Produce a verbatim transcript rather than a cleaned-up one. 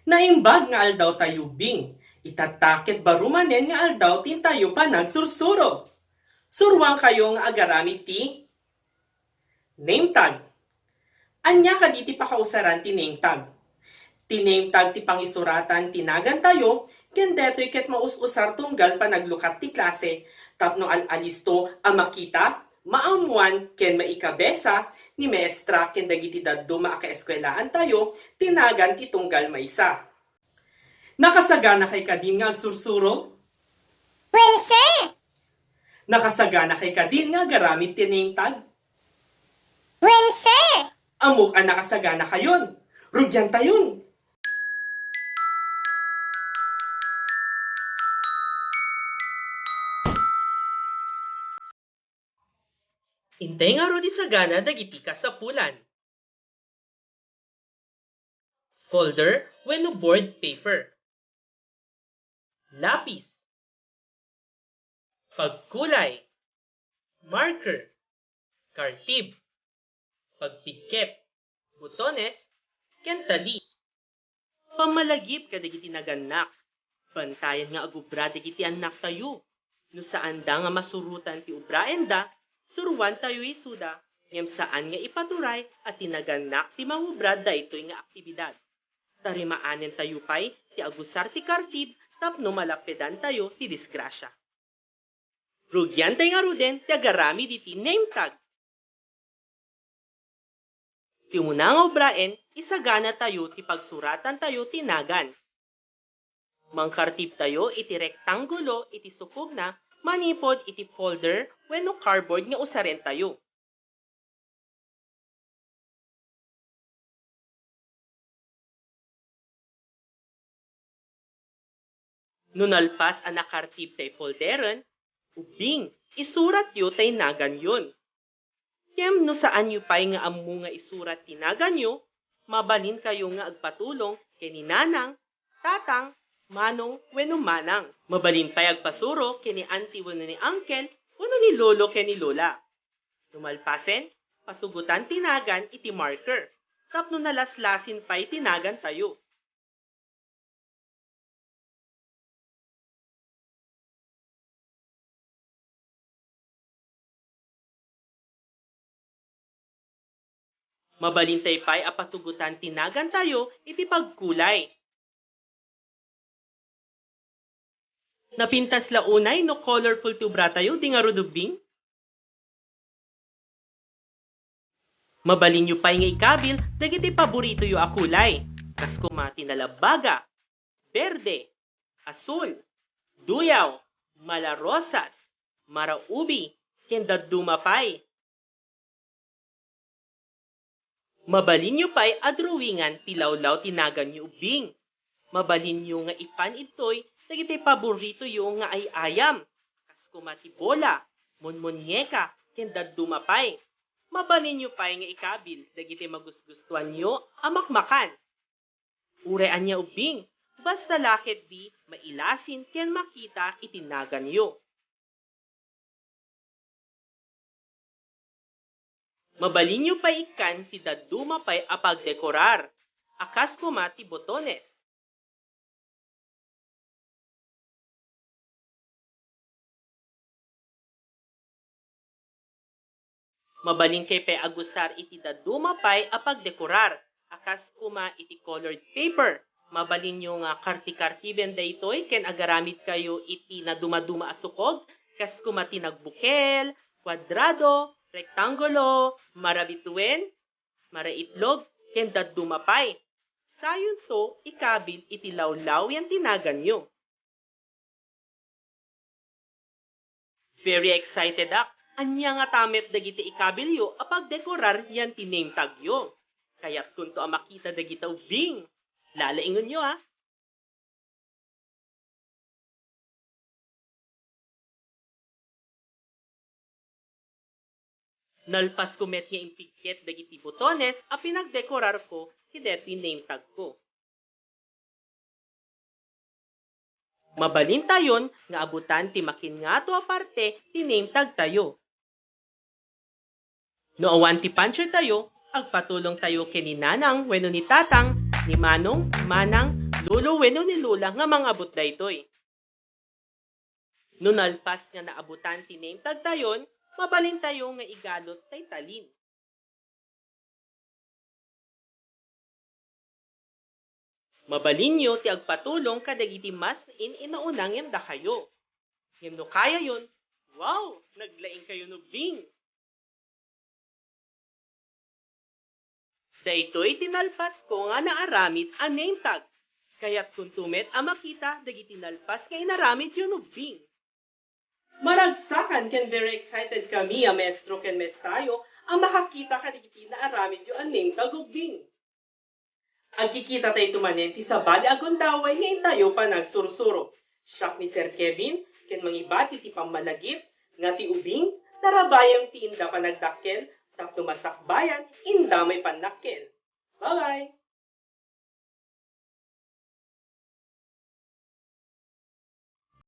Naimbag nga aldaw tayo, Bing. Itatta ket baro manen nga aldaw ti intayo panagsursuro. Suroankayo nga agaramid ti name tag. Ania kadi ti pakausaran ti name tag? Ti name tag ti pangisuratan ti nagantayo, ken detoy ket maus-usar tunggal panaglukat ti klase, tapno al-alisto a makita, maammuan, ken maikabesa ni maestra ken dagiti dadduma a kaeskuelaantayo ti nagan ti tunggal maysa. Nakasaganakay kadin nga agsursuro? Wen, sir. Nakasaganakay kadin nga agaramid ti name tag? Wen, sir. Ammok a nakasaganakayon. Rugiantayon. Intay ngarud ti sagana dagiti kasapulan. Folder wenno board paper. Lapis. Pagkulay. Marker. Kartib. Pagpigkep. Botones. Ken tali. Pammalagip kadagiti nagannak. Bantayan nga agubra dagiti annaktayo. No saanda nga masurotan ti ubraenda, suroantayo isuda, ngem saan nga ipaturay a ti nagannak ti mangubra daytoy nga aktibidad. Tarimaanentayo pay ti agusar ti kartib tapno malappedantayo ti disgrasia. Rugiantay ngaruden ti agaramid iti name tag. Ti umuna nga ubraen, isaganatayo ti pagsuratantayo ti nagan. Mangkartibtayo iti rektanggulo iti sukogna manipud iti folder wenno cardboard nga usarentayo. No nalpas a nakartib tay folderen, ubbing, isuratyo tay naganyon. Ngem no saanyo pay nga ammo nga isurat ti naganyo, mabalinkayo nga agpatulong ken ni nanang, tatang, manong, wenno manang. Mabalin pay agpasuro ken ni auntie wenno ni uncle wenno ni lolo ken ni lola. No malpasen, patugotan ti nagan iti marker tapno nalaslasin pay ti nagantayo. Mabalintay pay a patugotan ti nagantayo iti pagkulay. Napintas la unay no colorful ti obratayo, di ngarud ubbing? Mabalinyo pay nga ikabil dagiti paboritoyo a kulay, kas koma ti nalabaga, berde, asul, duyaw, malarosas, maraubi, ken dadduma pay. Mabalinyo pay a drawingan ti lawlaw ti naganyo ubbing. Mabalinyo nga ipan idtoy dagiti paboritoyo nga ay-ayam, kas koma ti bola, monmonieka, ken dadduma pay. Mabalinyo pay nga ikabil dagiti magusgustoanyo a makmakan. Uray ania ubbing, basta la ketdi mailasin ken makita iti naganyo. Mabalinyo pay ikkan ti dadduma pay a pagdekorar, a kas koma ti botones. Mabalinkayo pay agusar iti dadduma pay a pagdekorar, a kas koma iti colored paper. Mabalinyo nga karti-kartiben daytoy ken agaramidkayo iti nadumaduma a sukog, kas koma ti nagbukel, kuadrado, rektanggulo, marabituen, maraitlog, ken dadduma pay. Sayonto ikabil iti lawlaw yan ti naganyo. Very excited ak. Ania ngata met dagiti ikabilyo a pagdekorar yan ti name tagyo? Kayatkonto a makita dagita ubbing. Lalaingenyo, a. Nalpasko met nga impigket dagiti botones a pinagdekorarko iti daytoy name tagko. Mabalintayon nga abutan ti makinngato a parte ti name tagtayo. No awan ti puncher tayo, agpatulongtayo ken ni Nanang wenno ni Tatang, ni Manong, Manang, Lolo wenno ni Lola nga mangabut daytoy. No nalpas nga naabutan ti name tag tayon, mabalintayo nga igalot tay talin. Mabalinyo ti agpatulong kadagiti mas in-inauna ngem dakayo. Ngem no kayayon, wow, naglaing kayo no Bing! Daytoy ti nalpasko nga naaramid a name tag. Kayatkonto met a makita dagiti nalpas nga inaramidyo no Bing. Maragsakan ken very excited kami a maestro ken maestrayo a makakita kadagiti naaramidyo a name tag o Bing. Agkikita tayo manen ti sabali a gundaway nga intayo panagsursuro. Siak ni Sir Kevin, ken mangibati ti pammalagip nga ti ubing, narabayem ti inda panagdakkel, tapno masakbayan, inda may pannakkel. Bye-bye!